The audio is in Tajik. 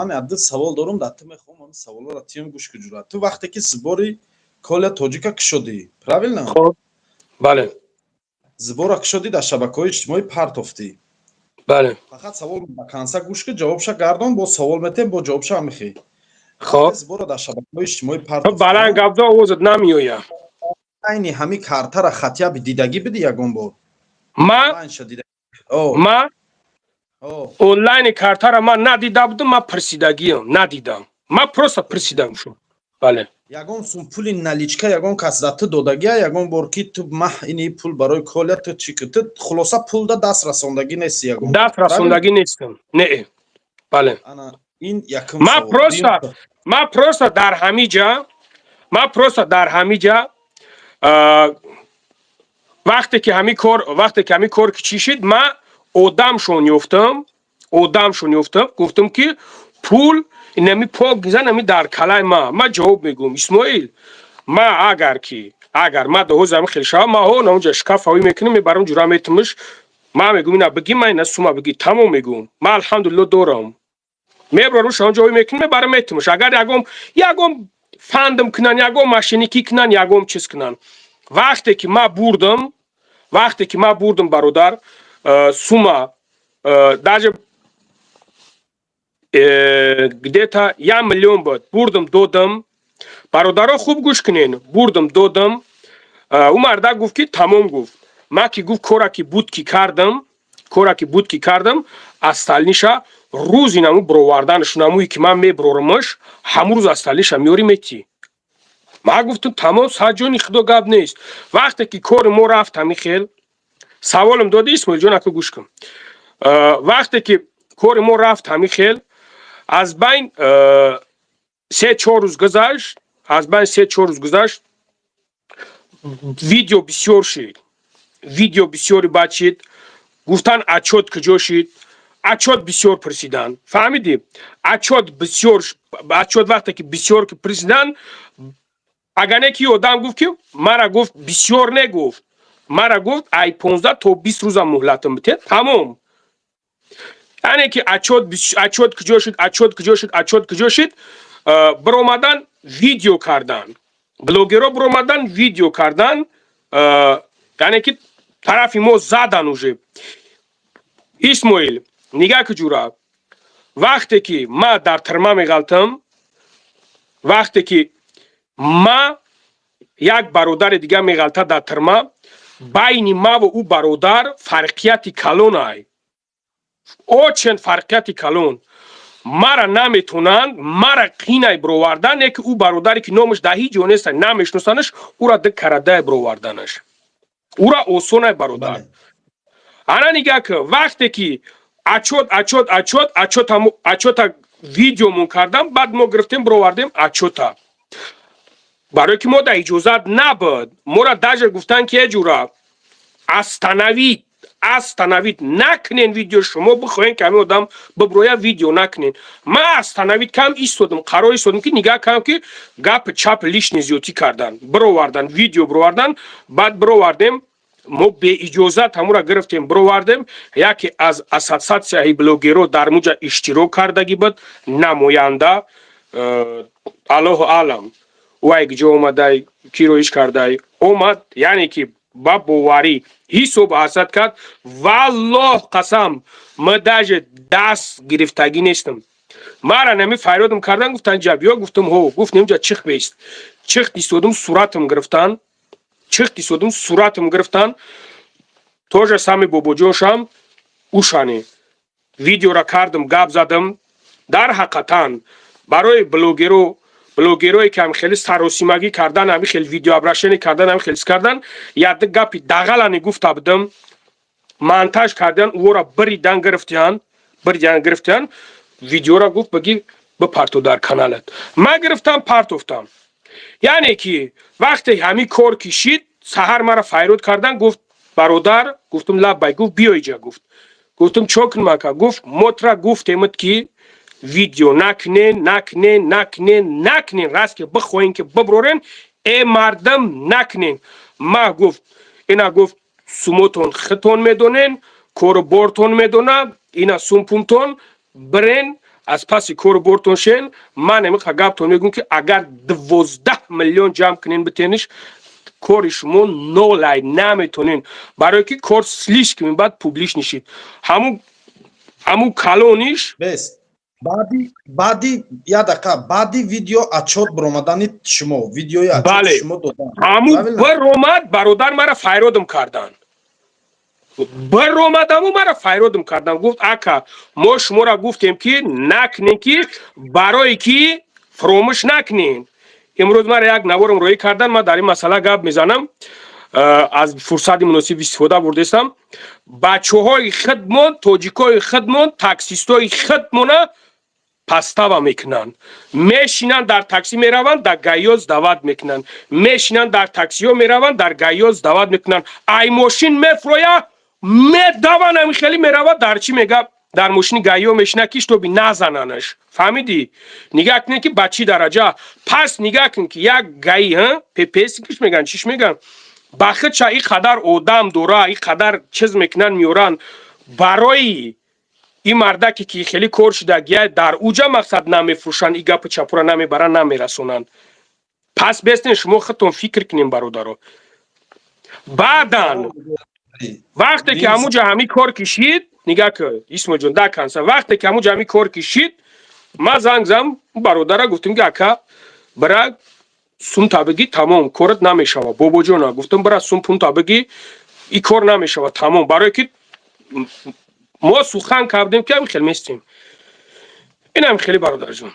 Ман адда савол дорум, да ту мехоҳам ҳамин саволоро тиём, гӯш ки, ҷура. Ту вақте ки сбори Коля Тоҷика кушодӣ, правильно? Хоб, бале. Сбора кушодӣ, дар шабакаҳои иҷтимоӣ партофтӣ. Бале. Фақат савол до конца гӯш ки, ҷавобша гардон, бо савол метем, бо ҷавобша мехӣ. Хоб. Сбора дар шабакаҳои иҷтимоӣ партофтӣ. Баланд гапдо, овозат намеояд. Айни ҳами картара хотя бы дидагӣ бидӣ ягон бор? Ма? Онлайнша дида? О. Ма? О. Онлайни картара ман надида будам, ман пурсидагиам, надидам, ман просто пурсидам шуд, бале. Ягон сум пули наличка ягон кас за ту додагия ягон бор, ки ту маҳ ини пул барои Коля, ту чӣ ки, ту хулоса пулда даст расондагӣ нести ягон? Даст расондагӣ нестам, не, бале. Ана ин якум Ма савол. просто ма просто дар ҳами ҷа, ма просто дар ҳами ҷа вақте ки ҳами кор ки чӣ шид, ма одамшон ёфтам, одамшон ёфтам, гуфтам, ки пул инами пок гизан, ами дар калаи ма. Ма ҷавоб мегӯм, Исмоил, ма агар ки агар ма доҳоз ами хел шава, ма ҳо наунҷа шкаф авӣ мекунам, мебарам, ҷура метумш, ма мегӯм, ина бигӣ, ма ина сума бигӣ, тамом мегӯм, ма алҳамдулилло дорам, мебарам, шонҷо мекунам, мебарам, метумш. Агар ягон фандм кунан, ягон мошенникӣ кунан, ягон чиз кунан, вақте ки ма бурдам, бародар, сума даже где-то 1 миллион буд, бурдам, додам. Бародаро, хуб гӯш кунен, бурдам, додам. Ӯ мардак гуфт, ки тамом, гуфт, ма ки гуфт, кора ки буд, ки кардам, кора ки буд, ки кардам, остальныйша рӯзи наму бироварданаш, намуе ки ман мебирорамаш, ҳамун рӯз остальныйша меёри, метӣ. Ман гуфтам, тамом, саҷони худо, гап нест. Вақте ки кори мо рафт ҳами хел, саволам доди, Исмоилҷон, ака, гӯш кун. Вақте ки кори мо рафт ҳами хел, аз байн 3-4 рӯз гузашт, аз байн 3-4 рӯз гузашт, видео бисёр шид, видео бисёри бад шид, гуфтан, отчёт куҷо шид, отчёт бисёр пурсидан, фаҳмидӣ? Отчёт бисёр, отчёт вақте ки бисёр ки пурсидан, агар не ки одам гуфт, ки мара гуфт, бисёр не гуфт, мара гуфт, ай 15 то 20 рӯзам муҳлатам битед, тамом. Яъне ки отчёт, отчёт куҷо шуд, отчёт куҷо шуд, отчёт куҷо шуд, биромадан, видео кардан, блогерро биромадан, видео кардан, яъне ки тарафи мо задан уже. Исмоил, нигаҳ ки, ҷура, вақте ки ма дар тирма меғалтам, вақте ки ма як бародари дига меғалта дар тирма, байни маву ӯ бародар фарқияти калон, ай очень фарқияти калон. Мара наметонанд, мара қинай бировардан, не ки ӯ бародаре ки номаш дар ҳеҷ ҷо нест, намешносанаш, ӯра ду карадай бироварданаш, ӯра осонай, бародар. Ана нигаҳ ки, вақте ки отчёт, отчёт, отчёт, отчёта видеомон кардам, баъд мо гирифтем, бировардем отчёта, барое ки мо да иҷозат набуд. Мора даже гуфтан, ки э ҷура, остановить, остановить, накунен видео, шумо бихоҳем, ки ҳамин одам биброя, видео накунен. Ман остановить кам истодам, қарор истодам, ки нигаҳ кардам, ки гапи чап лишний зиёдтӣ кардан, бировардан, видео бировардан. Баъд бировардем, мо беиҷозат ҳамура гирифтем, бировардем. Яке аз ассотсиатсияи блогерро дар муҷа иштирок кардагӣ буд, намоянда, аллоҳу аълам, вай киҷо омадай, киро иш кардай, омад, яъне ки ба боварӣ ҳисоб ҳасад кард. Валлоҳ қасам, ма даже даст гирифтагӣ нестам. Мара нами фарёдам кардан, гуфтан, ҷа биё, гуфтам, ҳо. Гуфт, немҷа чих бест, чих истодум, суратам гирифтан, чих истодум, суратам гирифтан. Тоже сами бобоҷоншам ушани видеора кардам, гап задам. Дар ҳақиқатан барои блогеро, блогерое ки ҳами хеле саросимагӣ кардан, ҳами хел видеообращение кардан, ҳами хел кардан, яд гапи дағалане гуфта будам, монтаж кардан, ӯро биридан гирифтиян, биридан гирифтиян видеора. Гуфт, баги, бипартов дар каналат. Ман гирифтам, партофтам. Яъне ки вақте ҳамин кор кишид, саҳар мара файрод кардан, гуфт, бародар, гуфтум, лаббай. Гуфт, биё иҷа, гуфт. Гуфтум, чо кунам, ака? Гуфт, мотра гуфтемад, ки видео накунен, накунен, накунен, накунен, раст ки бихоҳем, ки биброрен, э мардам, накунен. Ма гуфт, ина гуфт, сумотон хитон медонен, кору бортон медона, ина сумпумтон бирен. Аз паси кору бортон шен. Ман амиқа гаптон мегӯм, ки агар 12 миллион ҷамъ кунен, битениш, кори шумо нолай наметонен, барое ки кор слишком баъд публичный шид. Ҳамун калониш. Бес, баъди як дақиқа, баъди видео отчёт биромадани шумо, видеои отчёт шумо додан. Ҳамун биромад, бародар, мара файродам карданд. Биромадаму мара файродам кардам. Гуфт: «Ака, мо шуморо гуфтем, ки накунем, ки барое ки фуромӯш накунем». Имрӯз мара як наворам роҳӣ кардан, ман дар ин масъала гап мезанам. Аз фурсати муносиб истифода бурдестам. Бачаҳои худмон, тоҷикои худмон, таксистои худмона подстава мекунанд. Мешинанд, дар таксӣ мераванд, дар ГАИ сдавать мекунанд. Мешинанд, дар таксиҳо мераванд, дар ГАИ сдавать мекунанд. Ай мошин мефроя, медаванд, ами хеле меравад, дар чӣ мега, дар мошини ГАИ мешина, ки чтобы назананаш. Фаҳмидӣ? Нигаҳ кунед, ки ба чӣ дараҷа. Пас нигаҳ кун, ки як ГАИ ППС киш меган, чиш меган, ба худша ин қадар одам дора, ин қадар чиз мекунанд, меоранд. Барои ин мардаке, ки хеле кор шудагия, дар уҷа мақсад намефурӯшанд, ин гапу чапура намебаранд, намерасонанд. Пас бестен, шумо худтон фикр кунем, бародаро. Баъдан вақте ки ҳамуҷа ҳамин кор кишид, нигаҳ кун, Исмоҷон, да канса, вақте ки ҳамуҷа ҳамин кор кишид, ман занг зам бародара, гуфтем, ки ака, бира, сум табигӣ, тамом, корат намешава. Бобоҷона гуфтам, бира, сум пун табигӣ, и кор намешава, тамом. Барое ки мо сухан кардем, ки ҳамин хел местем. Инам хеле, бародарҷон.